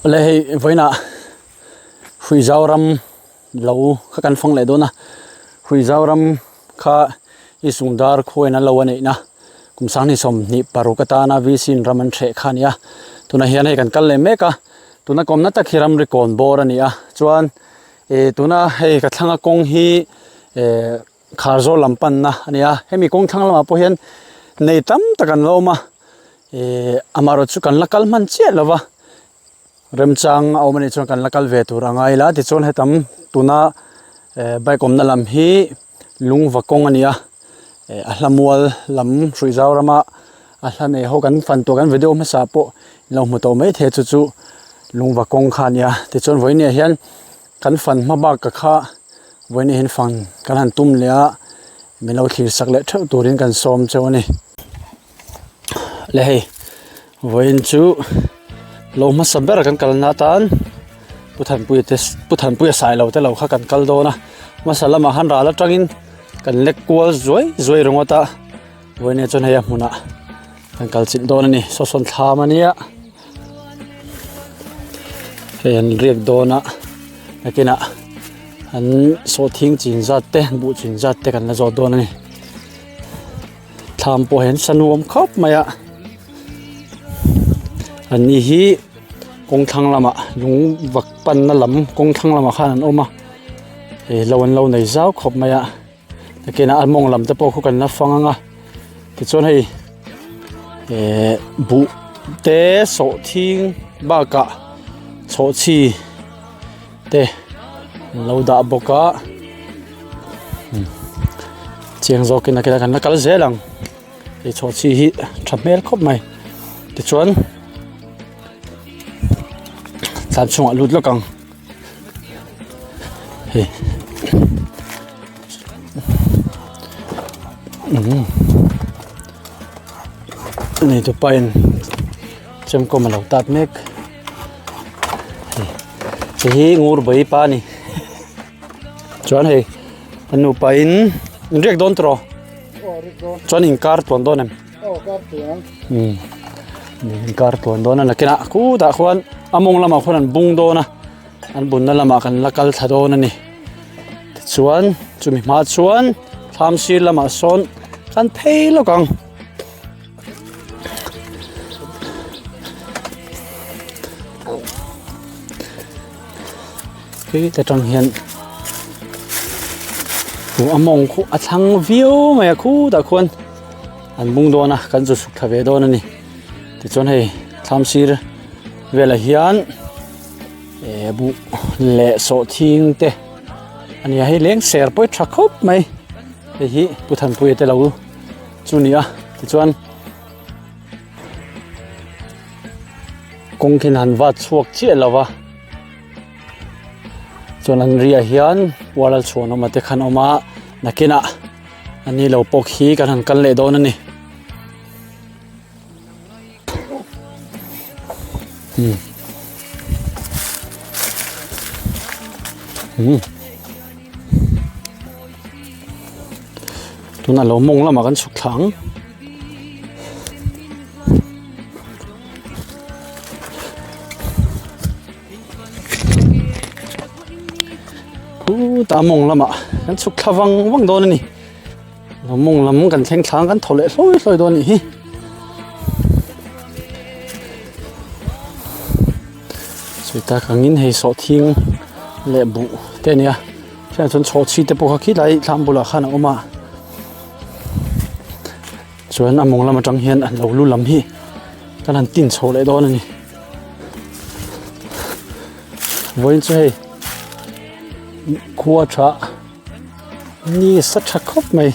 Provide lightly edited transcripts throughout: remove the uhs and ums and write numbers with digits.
Awle hei vawiinah Hruizau ram lo kha kan fang leh dawn a, Hruizau ram kha i sungdar khuain an lo a neihna kum sanghnih 26 atana VC in ram an hreh kha a ni a, tunah hian hei kan kal leh mek a, tuna kawmna tak hi ramri kawn bawr a ni a, chuan ih tuna hei ka thlanga kawng hi eh Kharzawl lam panna a ni a, hemi kawng thlang lamah pawh hian nei tam tak an la awm a, ih amaherawhchu chu kan la kal hman chiah lo va, remchang a awm anih chuan kan la kal ve tur a ngai la tichuan hetam tuna eh bike awmna lam hi lungva kawng a ni a, eh a hla mual lam hruihzau rama a hla nei ho kan fan tawh kan video hmasa pawh in lo hmu tawh maithei chu chu lungva kawng kha a ni a, tichuan vawiin ah hian Kan fan hma bak ka kha vawiin hian fan kan han tum leh a, min lo thlir sak leh theuh turin kan sawm cheu a ni. Le hei vawiin chu lo hmasa ber kan kalna atan Pu Thanpuia te Pu Thanpuia Sailo te lo kha kan kal dawn a, hmasa lamah khan ral atangin kan lek kual zuai zuai ringawt a, vawiin ah chuan hei a hmunah kan kal chilh dawn a ni saw sawn thlam a nia. Hei an riak dawn a nakinah an sawhthing chin zat te buh chin zat te kan la zawt dawn a ni thlam pawh hian sa nuam khawp mai a an ni hi kawng thlang lamah lung vak panna lam kawng thlang lamah khan an awm a hei lo an lo nei zau khawp mai a. Nakinah a mawng lam te pawh khu kan la fang ang a tichuan hei ehh buh te sawhthing bakah chhawhchhi te an lo dah bawk a chiang zawkin nakinah kan la kal zel ang hei chhawhchhi hi tha hmel khawp mai tichuan tlan chhungah lut lawk ang. Hei umm nei tu pa in chemkawm a lo tat mek hei hei hi ngur bawi pa a ni chuan hei a nupa in in riak dawn tawh chuan in kar tluan dawn em umm in kar tluan dawn a nakinah khutah khuan a mawng lamah khuan an bung dawn a an bunna lamah kan la kal thla dawn a ni tichuan chumi hma chuan thlam sir lamah sawn kan phei lawk ang. Heta tang hian huh a mawng khu a thlang viau mai a khutah khuan an bung dawn a kan zu chhuk thla ve dawn a ni tichuan hei thlam sir velah hian eh buh leh sawhthing te a ni a hei leng ser pawh hi tha khawp mai hei hi Pu Thanpuia te lo chu a ni a tichuan kawng khian han vat chhuak chiah lo va. Chuan an riah hian pual a chhuan awm a te khan awm a nakinah a ni lo pawh khi kan han kal leh dawn a ni. Hmm. Hmm. Tunah lo mawng lamah kan chhuk thla ang. Khutah mawng lamah kan chhuk thla vang vang dawn a ni mawng lam kan thleng thlang kan thaw leh hlawi hlawi dawn a nih hi sawi tak angin hei sawhthing leh buh te a ni a hriat chuan chhawhchhi te pawh kha khilai thlam bulah khan a awm a. Chuan a mawng lam atang hian an lo lu lam hi kan han tin chho leh dawn a ni. Vawiin chu hei khua tha ni sa tha khawp mai.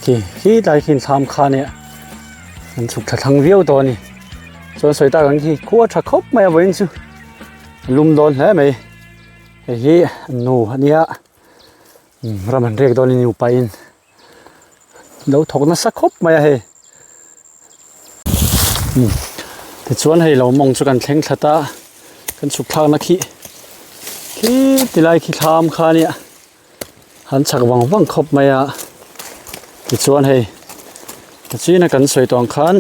Khi khi tlai khi thlam kha nia an chhuk thla thlang viau tawh a ni. Chuan sawi tak ang khi khua tha khawp mai a vawiin chu. Lum dawn hle mai hei hi nu a nia ram an rek dawn a ni nupa in lo thawk nasa khawp mai a hei tichuan hei lo mawng chu kan thleng thla ta kan chhuk thlak na khi khi ti lai khi thlam kha ania han chak vang vang khawp mai a. Tichuan hei China kan sawi tawh ang khan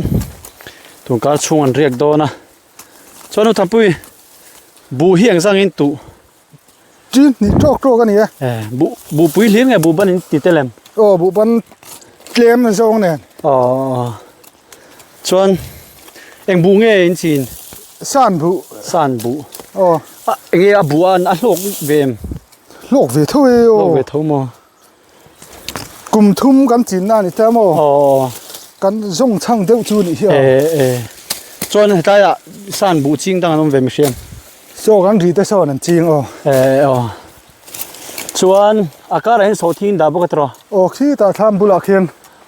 tun kar chhung an riak dawn a chuan u Thanpui buh hi eng zangin tuh Chin hnih tawk tawk a ni e. Eh buh buh pui hlir nge buh ban in ti tel em? Aw buh ban tlem na zawng nen. Aw chuan eng buh nge in chin? San buh. San buh. Aw. A enge a buh a a hlawk ve em? Hlawk ve tho e aw. Hlawk ve tho maw? Kum thum kan chin na a ni ta maw? Aw. Kan zawng chhang deuh chu nih hi a. E e. Chuan hetlai ah san buh ching dang an awm ve mihriam. Saw kan ri te sawn an ching aw. E aw. Chuan a karah hian sawhthing in dah bawk a tiraw? Aw khitah thlam bulah khian.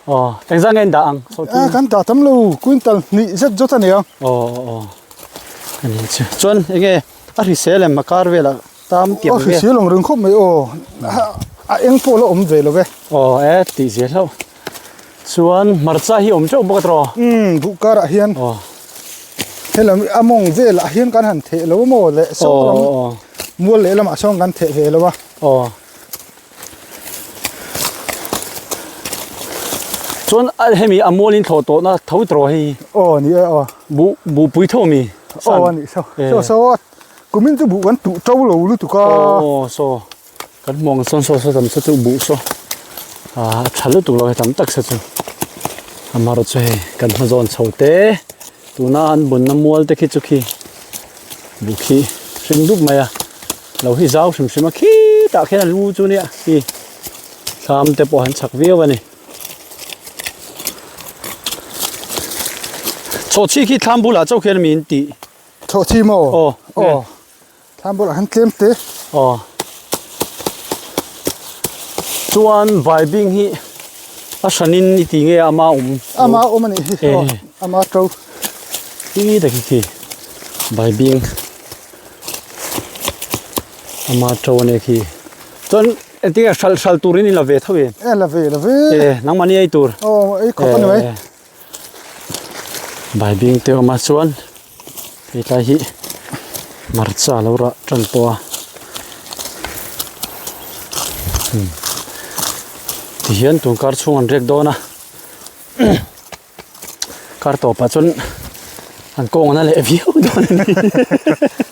Aw engzah nge in dah ang sawhthing? A kan dah tam lo quintal hnih zet zawt a nia. Aw aw. A ni chu. Chuan enge a hrisel em a kar velah? Tam tiang ve. Aw hrisel ang reng khawp mai aw. A eng pawh la awm ve lo ve. Aw e tih zia hlauh. Chuan hmarcha hi awm teuh bawk a tawh. Umm buh karah hian. Aw. Helam a mawng velah hian kan han theh lo maw le saw lam mual leh lamah sawn kan theh ve lo a. Aw. Chuan hemi a mualin thlawh tawhna tho tawh hei. Aw ni e aw. Buh buh pui tho ami. Aw a nih saw. Saw saw Kumin chu buh kan tuh to lo lutuk a. Aw saw kan hmuh ang sawn saw saw tam saw chu buh saw ah a tha lutuk lo hei tam tak saw chu amaherawhchu hei kan hma zawn chho te tuna an bunna mual te khi chu khi buh khi hring dup mai a lo hi zau hrim hrim a khitah khian a lu chu nia khi thlam te pawh an chak viau a ni. Chhawhchhi khi thlam bulah chauh khian mi in tih. Thawh chi maw? Aw. Aw. Thlam bulah khan tlem te. Aw. Chuan vaibing hi a hranin i ti nge ama awm? Ama awm a nih hi. Aw. Ama to. Hi tak hi khi vaibing ama to a nia khi. Chuan engtin nge hral hral turin i la ve tho em? E la ve la ve. E nangmahni ei tur. Aw ei khawp a ni mai. Baibing te awm a chuan hetlai hi hmarcha a lo rah tan pawh a tihian tun kar chhung an riak dawn a kar tawpah chuan an kawng an a leh viau dawn a ni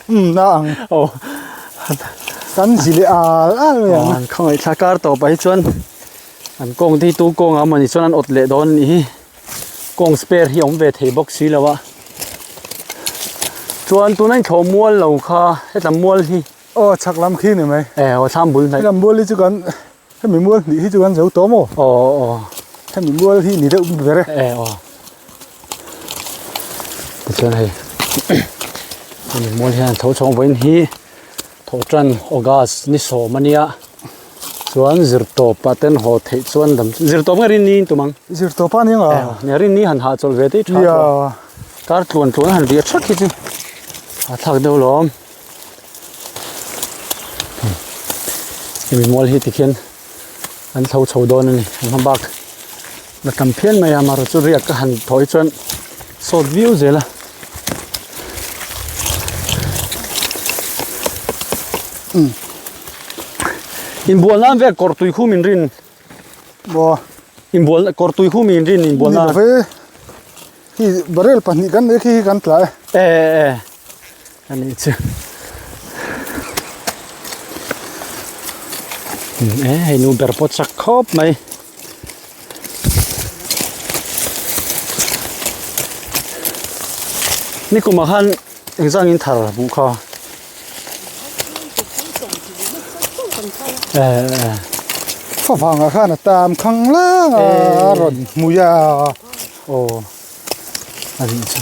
umm na ang aw kan zi leh al al mai ang an khawngaih thla kar tawpah hi chuan. An kawng te hi tu kawng a mawni chuan an awt leh dawn a nih hi kawng spare hi a awm ve thei bawk si lo a chuan tuna inthlawh mual lo kha hetlam mual hi aw chhak lam khi ni mai e aw thlam bul hnaih helam mual hi chu kan hemi mual hnih hi chu kan zo tawh maw aw aw hemi mual hi ni deuh ber e e aw tichuan hei hemi mual hian tho chhawng vawiin hi Thawhtan August ni sawm a nia chuan zirtawpah ten haw theih chuan dam zirtawp nge rinni in tum ang? Zirtawp a nia nga. Nia rinni han hahchawlh ve te hi tha chuan kar tluan tluan han riah thak hi chu a thlak deuh lawm. Hemi mual hi tikhian an thlo chho dawn a ni an hma bak la tam phian mai a amaherawhchu chu riak ka han thawh hi chuan sawt viau zel a. Inbual nan vel kawr tui khu min rin maw inbual kawr tui khu min rin inbual nan ve hi barrel pahnih kan nei khi hi kan tla e e e ani chu e hei nu ber pawh chak khawp mai Nikumah khan engzangin thar buh kha Favangah khan a tam khang lang a a rawn hmui a. Aw a nih chu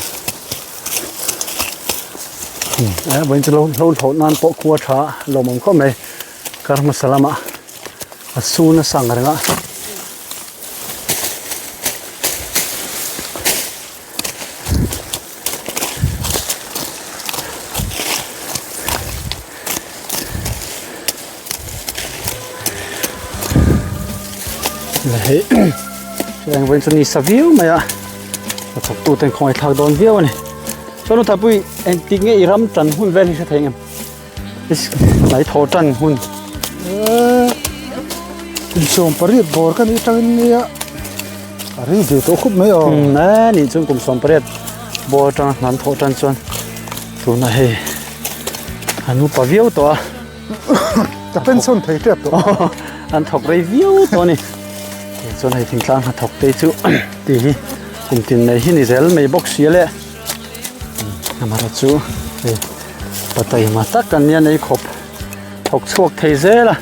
a vawiin chu lo hlawh nan pawh khua tha lawmawm khawp mai kar hmasa lamah a sun a sang reng a. Hei heng vawiin chu ni sa viau mai a a thawk tu ten khawngaih thlak dawn viau a ni chuan u Thapui engtik nge i ram tan hun vel hi hre thei ang em hnai thaw tan hun Inchawm pariat bawr ka nih atangin nia. A rei ve tawh khawp mai a. Umm e nih chuan kum 18 bawr atanga hnan thawh tan chuan tunah hei an upa viau tawh a. Ka pension thei tep tawh. An thawk rei viau tawh a ni. Chuan hei thingtlang hnathawk te chu tih hi kum tin mai hi ni zel mai bawk si a le. Amaherawh chu hei pa taima tak an nia nei khawp thawk chhuak thei zel a.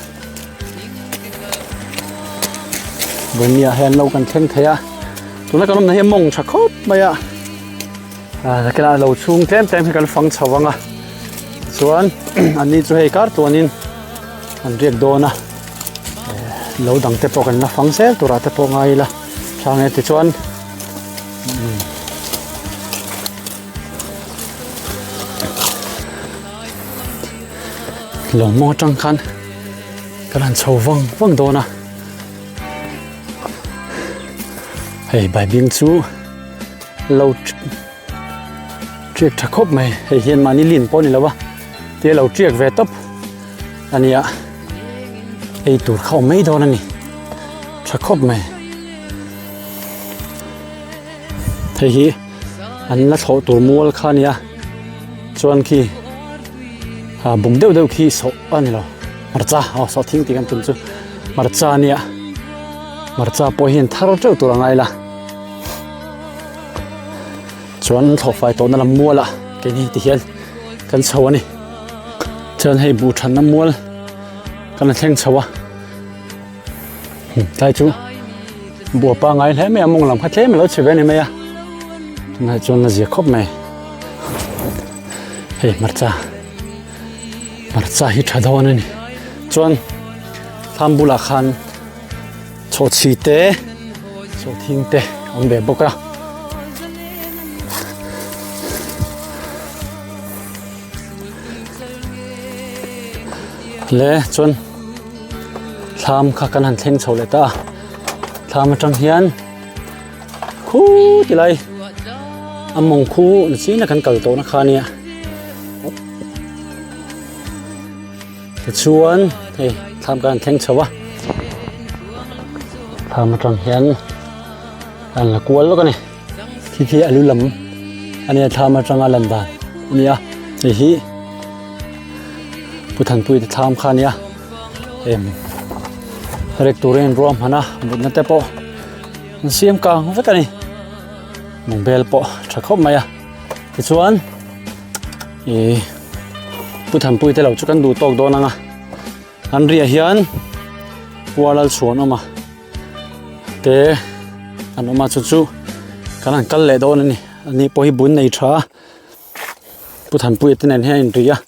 Vawinia hian lo kan thleng thei a tuna kan awmna hi a mawng tha khawp mai a ah nakinah lo chhung tlem tlem hi kan fang chho ang a chuan an ni chu hei kar tuanin an riak dawn a lo dang te pawh kan la fang zel turah te pawh ngai ila hrang e tichuan Lo hmawng atang khan kan han chho vang vang dawn a hei baibing chu lo tiak tha khawp mai hei hian mahni lin pawh a ni lo a tia lo tiak ve tawp a nia ei tur kha awm mai dawn a ni tha khawp mai hei hi an la thlawh tur mual kha a nia chuan khi ah buk deuh deuh khi sawh a ni lo hmarcha aw sawh thing tih kan tum chu hmarcha a nia hmarcha pawh hian thar teuh tur a ngai la chuan thlawh fai tawhna lam mual ah keini ti hian kan chho a ni chuan hei buh thatna mual kan la thleng chho a tlai chu buh pangai hle mai a mawng lam kha tlem a lo chhe ve a ni mai a tunah chuan a zia khawp mai hei hmarcha hmarcha hi tha dawn a ni chuan thlam bulah khan chhawhchhi te sawhthing te a awm ve bawk a. Le chuan thlam kha kan han thleng chho leh ta a thlam atang hian khu ti lai a mawng khu ni chin a kan kal tawhna kha a nia tichuan hei thlam kan han thleng chho a thlam atang hian an la kual lawk a ni. Khi khi a lu lam a nia thlam atanga lan dan a ni a hei hi Pu Thanpui te thlam kha a nia em rek turin an ruah hman a mutna te pawh an siam kang vek a ni bungbel pawh tha khawp mai a tichuan ih Pu Thanpui te lo chu kan duh tawk dawn ang a an riah hian Pualal chhuan awm a. Te an awm a chu chu kan han kal leh dawn a ni ani pawh hi bun nei tha a Pu Thanpuia te nen hian a inri a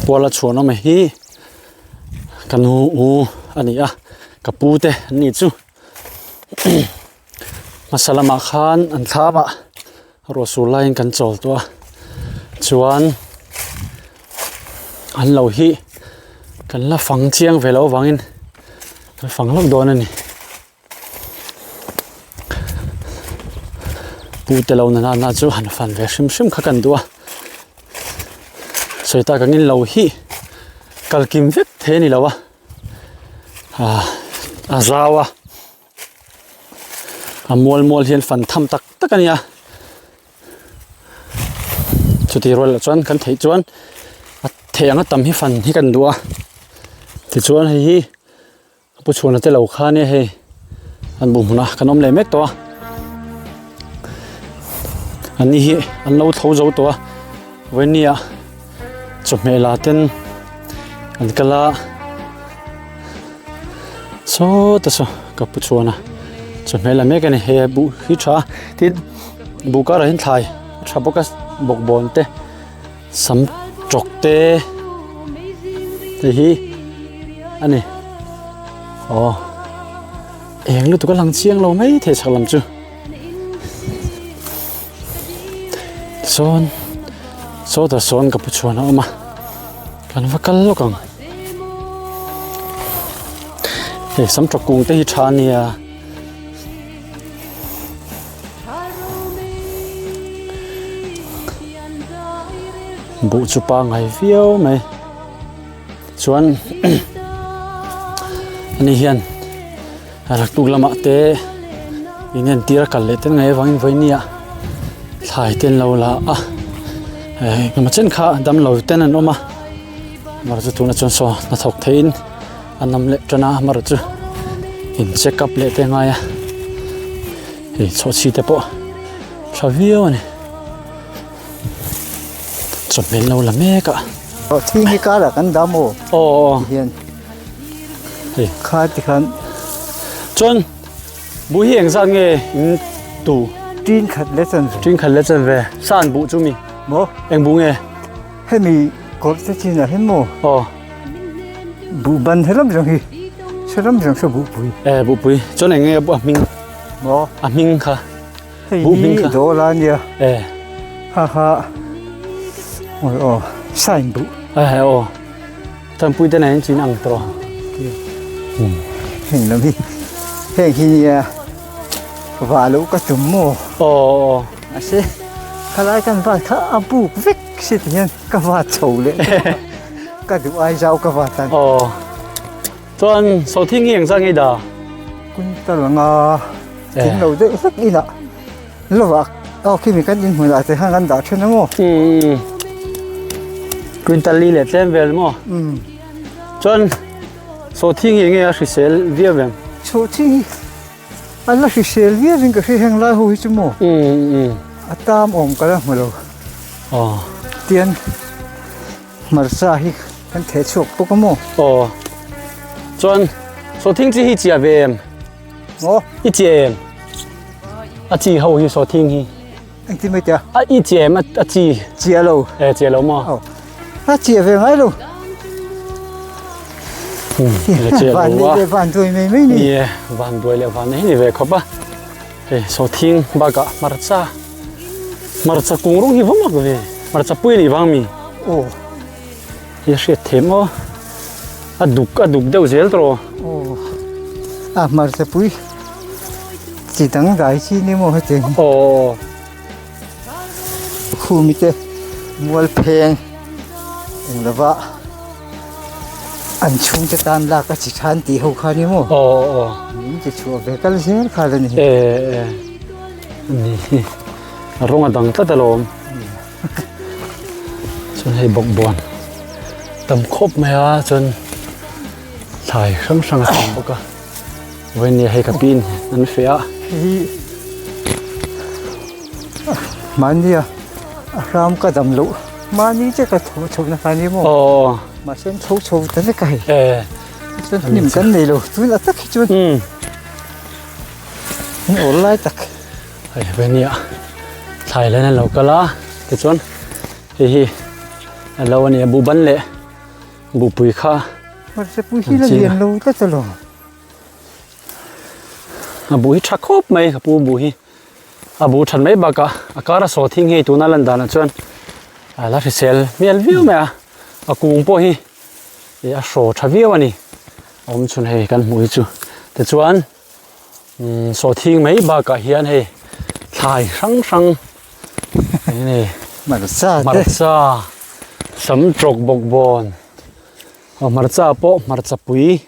puala chhuan awm hi ka nu u a ni a ka pu te an ni chu hmasa lamah khan an thlam ah ruah sur laiin kan chawl tawh a chuan an lo hi kan la fang chiang ve loh avangin kan fang hlauh dawn a ni pu te lo nana na chu han fan ve hrim hrim kha kan duh a sawi tak angin lo hi kal kim vek thei a ni lo a ah a zau a. A mual mual hian fan tham tak tak a nia chutih rual lah chuan kan theih chuan a theih anga tam hi fan hi kan duh a tichuan hei hi a pu chhuana te lo kha ania hei an bu hmunah kan awm leh mek tawh a an ni hi an lo tho zo tawh a vawinia chawhmeh la ten an kal a. Sawta saw ka pu chuan a chawhmeh la mek a ni hei a buh hi tha a tin buh karah hian thlai a tha bawk a bawkbawn te sam tawk te hei hi a ni aw eng lutuk a lang chiang lo mai thei chhak lam chu sawn sawtah sawn ka pu chuan a awm a. Kan va kal lawk ang. Hei sam tawk kung te hi tha ania. Buh chu pangai viau mai. Chuan ani hian raktuk lamah te. In entir a kal leh tel ngei avangin vawinia thlai te an lo la a engemaw chen kha damlo ten an awm a amaherawhchu chu tunah chuan saw hnathawk theiin an awm leh tan a amaherawhchu in check up leh te a ngai a hei chhawhchhi te pawh tha viau a ni chawhmeh an lo la mek a. Chhawhchhi hi karah kan dah maw? Aw aw. Hian. Hei. Kha tikhan. Chuan buh hi engzat nge in tu? Tin khat le chan ve. Tin khat le chan ve. San buh chu mi? Maw? Eng buh nge? Hemi kawr te chin ah hian maw? Aw. Buh ban helam zawng hi helam zawng saw buhpui. E buhpui. Chuan eng nge a hming? Maw? A hming kha. Hei hi dawla a nia. E. Ha ha. Oi aw sign buh. E aw. Tanpui te nen chin ang tawh. Heng lam hi heng hi nia va lo ka tum maw. Aw. Mahse khalai kan van kha a buk vek si ti hian ka va chho leh ka duh ai zau ka va tan. Aw. Chuan sawhthing hi engzah nge i dah? Quintal anga thing lo deuh hlek inah lovah aw khimi kan inhmunah te khan kan dah then a maw? Umm quintal li leh tlem vel maw? Umm. Chuan sawhthing hi enge a hrisel viau em? Sawhthing hi a la hrisel viau in ka hre heng lai ho hi chu maw? Umm umm. A tam awm ka la hmu lo. Aw. Tian. Hmarcha hi kan theh chhuak bawk a maw? Aw. Chuan sawhthing chi hi chia ve em? Maw? I chia em? A chi ho hi sawhthing hi. Engtin mai tia? A i chia em a chi? Chia lo. E chia lo maw? Aw. A chia ve ngai lo. Le chia lo a. Van van duai mai mai ni. Ni e, van duai leh van nei ni ve khawp a. Hei sawhthing bakah hmarcha Hmarcha kung rawng hi va mak ve. Hmarcha pui a nih vang mi? Aw. Hi a hriat them aw. A duk a duk deuh zel tawh. Aw. A hmarcha pui chi dang dai chi ni maw heti. Aw. Khumi te mual pheng eng lova an chhungte tan lak a chi than tih ho kha ni maw? Aw aw. Min ti chhuah ve kal zel kha la ni. E e. Ni hi a rawng a dang tlat alawm. Chuan hei bawkbawn tam khawp mai a chuan thlai hrang hrang a tam bawk a. Vawiin hei ka pin an feh a. Hei mahni a a hram ka dam loh mahni che ka tho chho na kha ni maw? Aw. Mahse an chho chho ta vek a hei. E. Chuan hnim kan nei lo tun a tak hi chuan. An awl lai tak. Hei venia thlai len an lo kal a tichuan hei hi a lo a ni a buhban leh buhpui kha Hmarcha pui hi la lian lo tlat alawm. A buh hi tha khawp mai ka pu buh hi a buh that mai bakah a kar a saw thing hei tuna lan danah chuan a la hrisel hmel viau mai a a kung pawh hi a hraw tha viau a ni a awm chhun hei kan hmuh hi chu tichuan Umm sawhthing mai bakah hian hei thlai hrang hrang eng nge hmarcha te hmarcha sam tawk bawk bawn aw hmarcha pawh hmarcha pui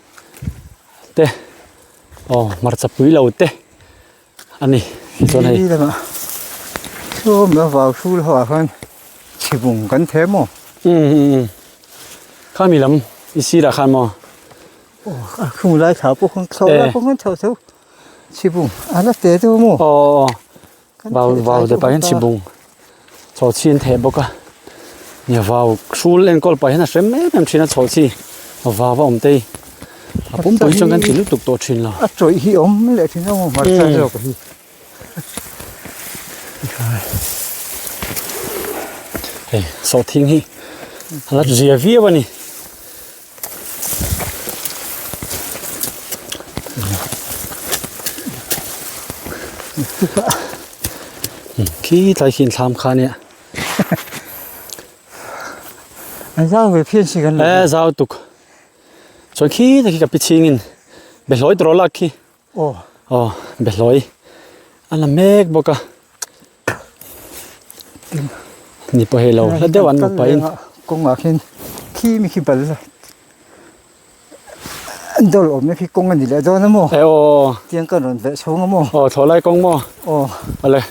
te aw hmarcha pui lo te a ni chuan hei Ti lamah saw mai vau hrul ho ah khan chhibung kan the maw umm umm khami lam i sirah khan maw. A khung lai thla pawh khan chho lai pawh khan chho chho chhibung a la te deuh maw aw vau vau te pah hian chhibung chho chhi an theh bawk a nia vau hrul enkawl pah hian a hrem em em thin a chho chhi vau a awm te hi a pumpui chuan kan ti lutuk tawh thin lo a tawih hi awm leh thin a maw hmarcha zawk hi hei sawhthing hi a la zia viau a ni. Khi tlai khi thlam kha nia. An zau ve phian si kan lo. E zau tuk. Chuan khi ta khi ka pi ching in behlawi tawh lak khi. Aw. Aw behlawi a la mek bawk a. Ni pawh hei lo hla deuh an nupa in. Kawngah khian khi mi khi bal. An dawr awmna khi kawng a ni leh dawn a maw? E aw. Tiang kan rawn velh chhung a maw? Aw thlawh lai kawng maw? Aw. Awle.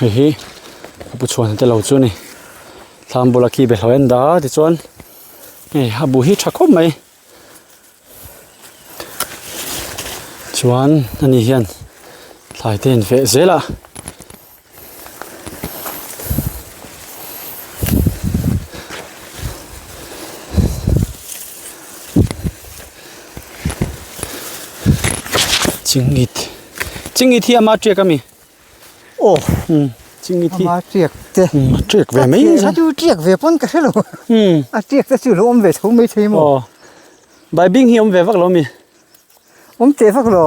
Hei hi ka pu chhuan te lo chu a ni. Thlam bula khi be hlauh en da tichuan hei a bu hi tha khawp mai. Chuan ani hian thlai te in veh zel a. Chingit chingit hi ama tiak ami aw um chingit hi ama tiak te um a tiak ve mai a chu tiak ve pawn ka hrelo um a tiak te chu lo awm ve tho mai thei maw aw baibing hi awm ve vak lo ami. Awm teh vak lo.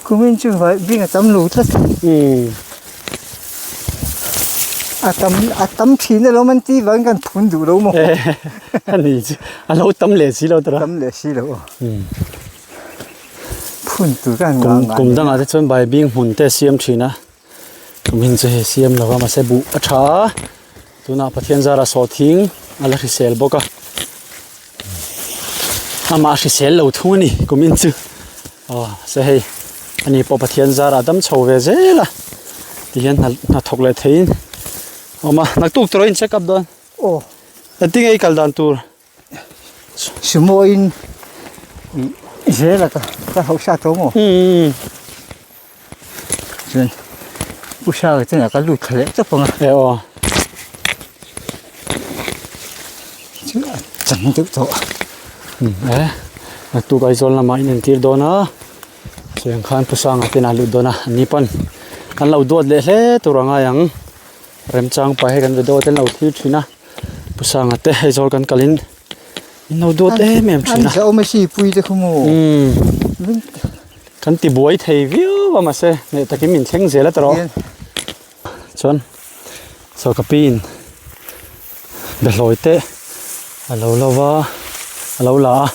Kumin chu vai bing a tam lo tlat. Umm. A tam a tam thin alawm an tih vangin kan phun duh lo maw. A ni chu a lo tam leh si lo tawh a. Tam leh si lo. Umm. Phun tur ka han ngah ngah. Kum dangah te chuan bai bing hmun te a siam thin a. Kumin chu hei siam lo a mahse buh a tha a. Tunah Pathian zara sawhthing a la hrisel bawk a, amah a hrisel lo thung a ni kumin chu aw se hei ani pawh Pathian zara dam chho ve zel a tihian hna hna thawk leh theiin a awm a naktuk tur a in check up dawn aw engtin nge i kal dan tur. Sumo in zel a ka ka hausa tawh maw umm chuan pu Hranga chuan a ka lut thla leh chawp ang a e aw chu a chang deuh tawh umm e naktuk Aizawl lamah in entir dawn a tiang khan pu Sanga te inah a lut dawn a an ni pawn an lo duat leh hle tur a ngai ang remchang pah hi kan video te an lo thlir thin a. Pu Sanga te Aizawl kan kalin min lo duat em em thin a. An zau mai si pui te khu maw. Umm. Kan ti buai thei viau a mahse hneh takin min thleng zel a tawh. Chuan chaw ka pi in behlawi te a lo lo va a lo la a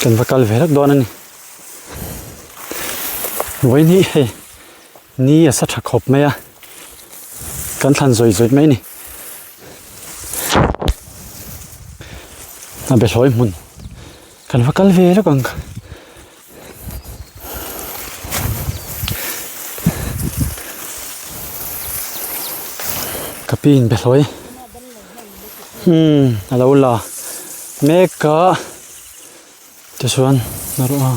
kan va kal ve hlek dawn a ni. Vawiin hi hei. Ni a sa tha khawp mai a, kan thlan zawih zawih mai a ni. A behlawi hmun kan va kal ve lawk ang. Ka pi in behlawi umm a lo la mek a. Tichuan narawh a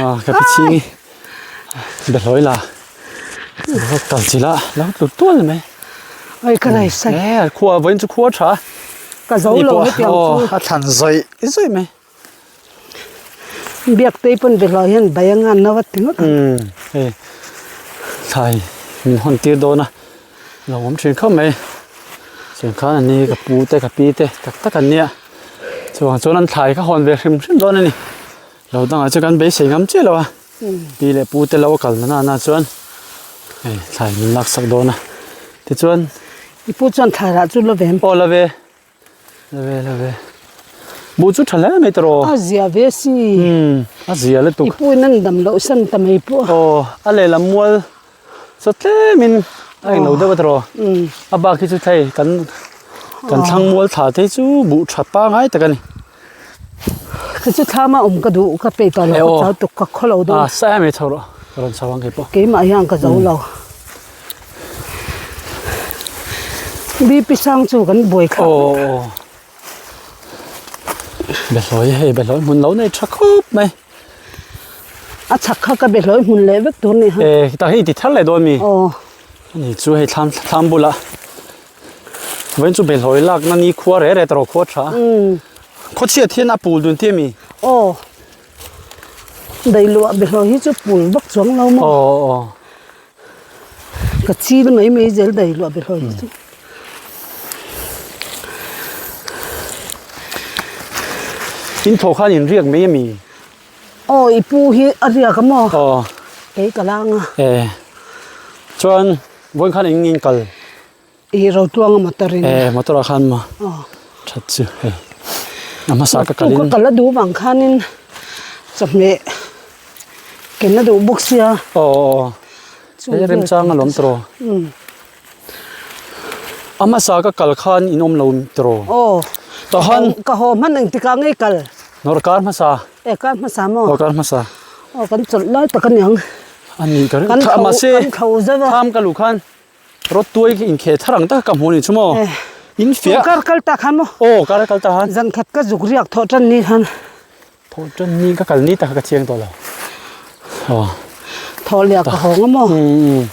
ah ka piching hi behlawi la rawt kal chi la lo tlu tual mai ai ka rai sai e khua vawiin chu khua tha ka zo lo hetiang chu a thlan zawih zawih mai biak te pawn behlawi hian bai anga an lo a ti ngawt ang umm hei thlai min hawn tir dawn a. Lo awm thin khawp mai chuan khan an ni ka pu te ka pi te tak tak an nia chuvang chuan an thlai kha hawn ve hrim hrim dawn a ni lo dangah chuan kan beisei ngam chiah lo a pi leh pu te lo a kal na na chuan hei thlai min lak sak dawn a tichuan i pu chuan thlai rah chu la ve aw la ve. La ve la ve. Buh chu tha hle mai tawh. A zia ve si. Umm a zia lutuk. I pu in an dam loh san ta mai pawh. Aw a lehlam mual chaw tlem in a englo deuh a tawh. Umm. A bak hi chu thei kan kan thlang mual thla te hi chu buh tha pangai tak a ni. Ka chu thlam a awm ka duh ka peih tawh lo ka chau tuk ka khaw lo dawn. A sa em mai chho rawh ka rawn chho ang kei pawh. Keimah hian ka zo lo. BP sang chu kan buai kha. Aw aw. Behlawi hei behlawi hmun lo nei tha khawp mai. A chhak kha ka behlawi hmun leh vek tur ni ha. E tah hi i ti thar leh dawn mi? Aw. Ani chu hei thlam thlam bulah vawiin chu behlawi lak na ni khua re re tawh khua tha. Umm. Khawchhiat hian a pul dun ti a mi? Aw. Dailuah behlawi hi chu pul vak chuang lo maw? Aw aw. Ka chil mai mai zel dailuah behlawi hi chu. In thaw khan in riak mai a mi? Aw i pu hi a riak a maw? Aw. Kei ka lang a. E. Chuan vawiin khan eng in kal? I Rotuanga motor in. E motor ah khan maw? Aw. That chu hei. A hmasa ka kalin. Ka kal a duh vang khanin chawhmeh ken a duh bawk sia. Aw aw aw. He remchang alawm tawh. A hmasa ka kal khan in awm lo tawh. Aw. Tah han. Ka haw hman eng tikah ngei kal. Nawrkar hmasa. E kar hmasa maw? Aw kar hmasa. Aw kan chawlh lai tak a niang. A ni ka ring. Mahse tham ka luh khan rawt tuai khi inkheh thar ang tak ka hmu a ni chu maw? In fiah. Kar kal ta khan maw? Aw kar kal ta khan. Zan khat ka zuk riak thawh tan ni khan. Thawh tan ni ka kal ni tak ka chiang tawh lo. Aw. Thawh liah ka hawng a maw? Um.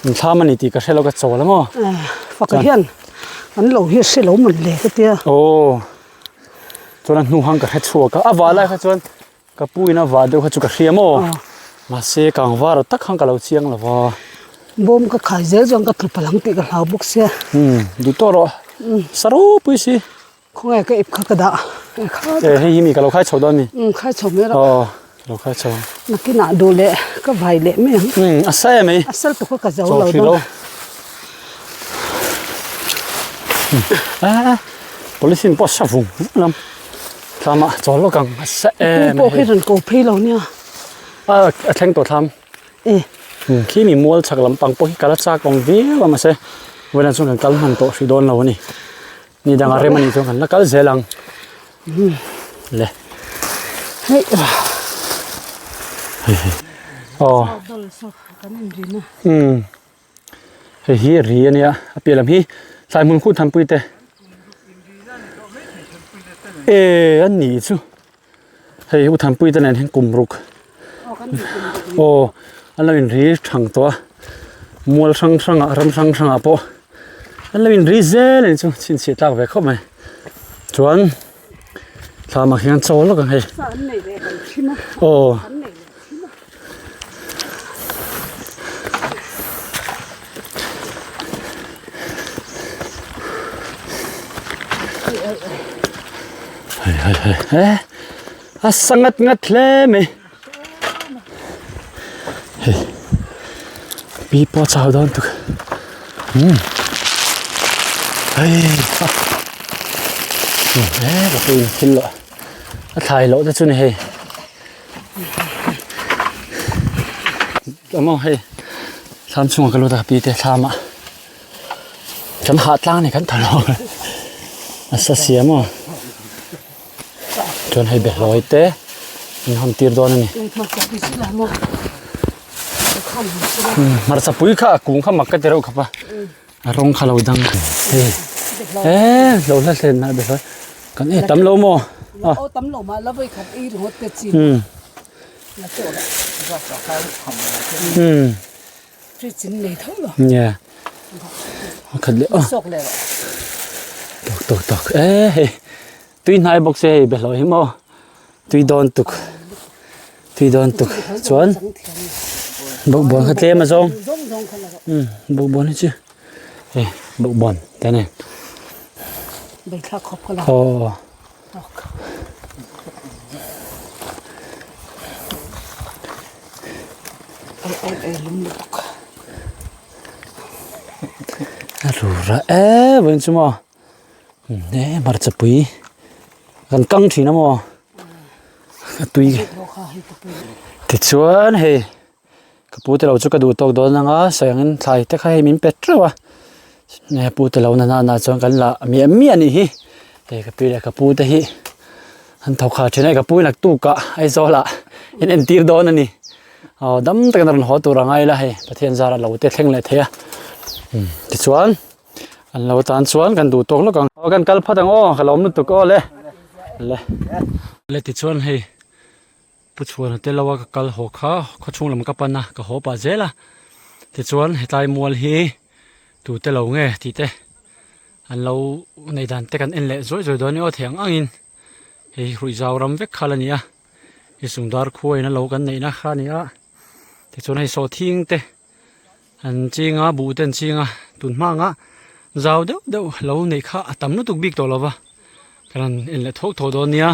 In thlam a ni tih ka hre lo ka chawl a maw? Faka hian an lo hi hre lo mawn le ka tia. Aw. Chuan a hnu hang ka hre chhuak a, a vah lai kha chuan ka pu in a vah deuh kha chu ka hria maw? Mahse kangvar tak khan ka lo chiang lo va. Bawm ka khai zel chuan ka tlu palh ang tih ka hlau bawk sia. Umm duh tawh rawh. Sa ropui si. Khawnge ka ip kha ka dah. E hei hi mi ka lo khai chho dawn mi. Umm khai chho mai rawh. Aw ka lo khai chho. Nakinah duh leh ka vai leh mai ang. Umm a sa em ei. A sal tuk a ka zo lo dawn. A polythene pawh sa vung vung lam thlamah chawl lawk ang a sa em ei. Pawh khi rawn ko phei lo nia. A a thleng tawh thlam. E. Khi mi mual chhak lampang pawh hi kal a chak awm viau a mahse vawiin chuan kan kal hman tawh hrih dawn lo a ni. Ni dangah rem a nih chuan kan la kal zel ang. Le. Hei. Hei hei. Aw. Umm. Hei hi ri a nia a piah lam hi thlai hmun khut thanpui te e an ni chu hei u thanpui te nen hian kum ruk aw an lo in ri thang tawh a mual hrang hrang ah ram hrang hrang ah pawh an lo in ri zel a ni chu chhinchhiah tlak ve khawp mai chuan thlam ah hian chaw lawk ang hei aw. Hei hei hei he a sa ngat ngat hle mai hei pi pawh a chau dawn tuk umm hei ha he ka pu in thil loh a thlai loh te chu ni hei. Emaw hei thlam chhungah ka lut a pi te thlam ah kan hah tlang a ni kan tha lo a sa sia maw chuan hei behlawi te an hawn tir dawn a ni hmarcha pui kha a kung kha mak ka ti reuh khawp a a rawng kha lo dang hei eee lo hla hlen a behlawi kan e tam lo maw a tam lo mah la vawi khat ei ringawt te chi la chaw la um fridge in nei tho lo nia a khat leh aw sawk leh rawh tok tok tok e hei tui hnai bawk se hei behlawi hi maw tui dawn tuk tui dawn tuk chuan bawkbawn kha tlem a zawng um bawkbawn hi chu hei bawkbawn te a ni aw a rura em em chu maw. He hmarcha pui kan kang thin a maw a tui tichuan hei ka pu te lo chu ka duh tawk dawn ang a sawi angin thlai te kha hei min pe teuh a he pu te lo na nana chuan kan la miah miah a nih hi hei ka pi leh ka pu te hi an tho khar thin a ka pu in naktuk ah Aizawl ah in entir dawn a ni aw dam takin a rawn haw tur a ngai la hei Pathian zar a lo te thleng leh thei a tichuan. An lo tan chuan kan duh tawk lawk ang. Aw kan kal phawt ang aw ka lawm lutuk aw le. Le. Le tichuan hei Pu Chhuana te lo a ka kal haw kha khaw chhung lam ka pan a ka haw pah zel a. Tichuan hetlai mual hi tute lo nge tih te an lo nei dan te kan en leh zuai zuai dawn a ni aw thei ang angin hei hruihzau ram vek kha la ni a. Hei sungdar khua in a lo kan neihna kha a ni a. Tichuan hei sawhthing te. An ching a buh te an ching a tun hma anga zau deuh deuh lo neih kha a tam lutuk bik tawh lo va kan han en leh thawk thawk dawn nia.